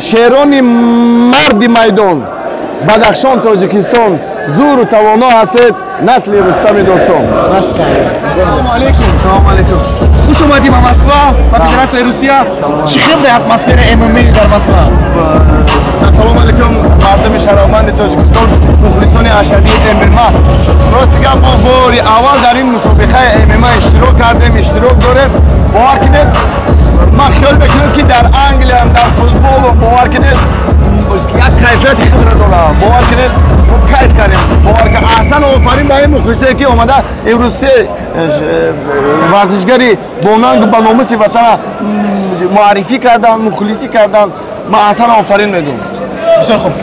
Шерони марди майдон, Бадахшон, Тоҷикистон, зуру тавоно ҳастед, насли Рустами достон. Салому алейкум. Салому алейкум. Хуш омадӣ ба Москва, ба Федератсияи Русия. Чӣ хел атмосфера ММА дар Москва? Салому алейкум, мардуми шарафманди Тоҷикистон, мухлисони ашадии ММА. Рости гап, мо бори аввал дар ин мусобиқаи ММА иштирок кардем, иштирок дорем. Бовар кунед, ман хиёл мекунам, ки дар Англиям дар футболу, бовар кунед, як кайфияти худро дорам. Бовар кунед, мо кайф кардем. Бовар кунед, аҳсан, офарин ба ин мухлисое, ки омада имрӯз се варзишгари бо нангу ба номуси ватана муаррифӣ карданд, мухлисӣ карданд. Ман аҳсан, офарин мегӯм. Бисёр хуб,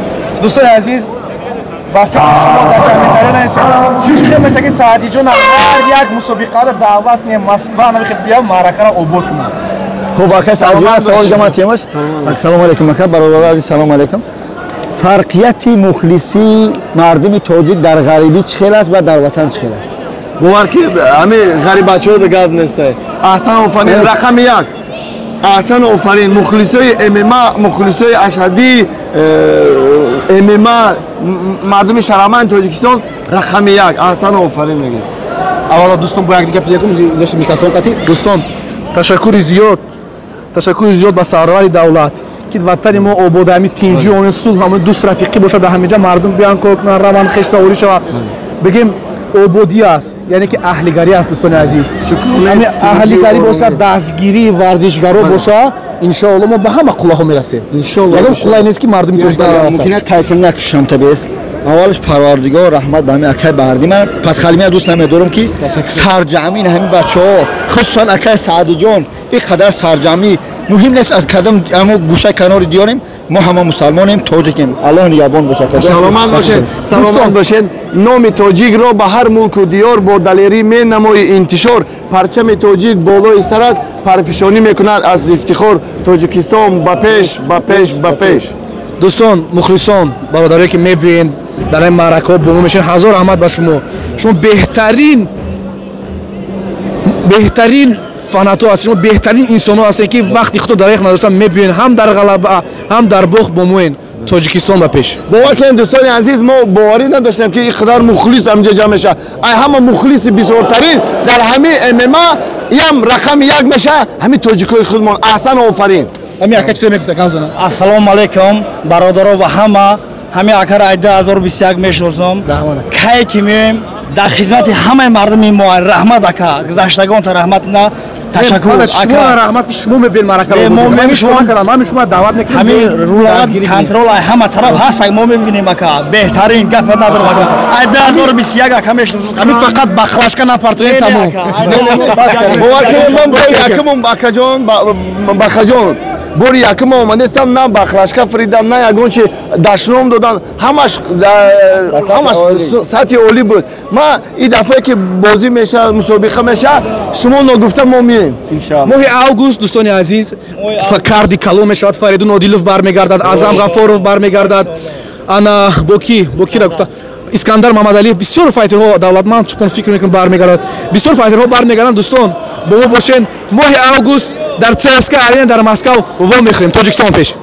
дӯстони азиз, ба фикри шумо дар комментария нависед, чӣ хел меша, ки Саадиҷон ҳар як мусобиқаро даъват не Москва намехе бия маъракаро обод кунад. Хуб, ака Саадиҷон, савол ҷамоат темаш. Ассалому алайкум, ака, бародари азиз, салому алайкум. Фарқияти мухлисии мардуми тоҷик дар ғарибӣ чӣ хел аст ва дар ватан чӣ хел аст? Бовар ки, ҳами ғарибачаҳо гап нестай. Аҳсан, офарин, рақами як. Аҳсан, офарин, мухлисои ММА, мухлисои ашадии ММА, мардуми шарафманди Тоҷикистон рақами як. Аҳсан, офарин мегӯем. Аввало, дӯстон, бо якдига пиякум микрофон қатӣ. Дӯстон, ташаккури зиёд, ташаккури зиёд ба сарвари давлат, ки ватани мо обод, ҳами тинҷӣ, ҳами сулҳ, ҳами дӯст рафиқӣ бошад. Дар ҳаминҷа мардум биён, кор кунанд, раванд, хештаворӣ шавад. Бигем, ободӣ аст, яъне ки аҳлигарӣ аст. Дӯстони азиз, ҳами аҳлигарӣ бошад, дастгирии варзишгаро бошад, иншоалло, мо ба ҳама қуллаҳо мерасем. Ягон қуллае нест, ки мардуми тоҷик нарасад. Мумкин қайд кунам, накушам табист. Аввалаш, Парвардигор раҳмат ба ҳамин акай Баҳрди. Ман падхалимия дӯст намедорам, ки сарҷамъи ҳамин бачаҳо, хусусан акай Саъдиҷон, ин қадар сарҷамъӣ. Муҳим нест, аз кадом амо гӯшаи канори диёрем, мо ҳама мусалмонем, тоҷикем. Аллоҳ нигаҳбон бошад. Саломат бошед, саломат бошед. Номи тоҷикро ба ҳар мулку диёр бо далерӣ менамои интишор. Парчами тоҷик болои сарат парфишонӣ мекунад аз ифтихор. Тоҷикистон, ба пеш, ба пеш, ба пеш! Дӯстон, мухлисон, бародарое, ки мебиёед, дар ин маъракаҳо бо мо мешавед, ҳазор раҳмат ба шумо. Шумо беҳтарин, беҳтарин фанатҳо ҳастед, шумо беҳтарин инсонҳо ҳастед, ки вақти худро дар яқ надошта мебиёед, ҳам дар ғалаба, ҳам дар бохт бо моед. Тоҷикистон, ба пеш! Бовар кунед, дӯстони азиз, мо боварӣ надоштем, ки ин қадар мухлис ҳаминҷа ҷамъ мешавад. Ай ҳама мухлиси бисёртарин дар ҳамин ММА ям рақами як мешавад ҳамин тоҷикои худмон. Аҳсан, офарин. Ҳамин ака чизе мегуфта, гап зана. Ассалому алайкум, бародаро ва ҳама. Ҳамин акаро ай 2021 мешиносам. Кае ки меоем, дар хидмати ҳамаи мардуми мо. Раҳмат, ака, гузаштагонта раҳмат на ташаккур. Ака, раҳмат, ки шумо мебиёед маъракаро. Мо шумо кардам, ҳамин шумо даъват мекунем. Ҳамин рулават контрол ай ҳама тараф ҳаст, мо мебинем, ака, беҳтарин, гап надорам, ака. Ай 2021 ака мешиносам. Ҳамин фақат бақлашка напартоем, тамом. Бовар кунед, ман бори якумом, акаҷон, бахаҷон, бори якум омадестам, на бақлашка фиридам, на ягон чи дашном додан. Ҳамаш, ҳамаш сатҳи олӣ буд. Ман ин дафъае, ки бозӣ мешавад, мусобиқа мешавад, шумо ногуфта мо меем. Моҳи август, дӯстони азиз, карди калон мешавад. Фаридун Одилов бармегардад, Аъзам Ғафоров бармегардад, ана бо ки, бо кира гуфта, Искандар Мамадалиев, бисёр файтерҳо, Давлатманд Чупон, фикр мекунам, бармегардад, бисёр файтерҳо бармегарданд. Дӯстон, бо мо бошен, моҳи август дар ЦСК Арена дар Москав во мехӯрем. Тоҷикистон, пеш!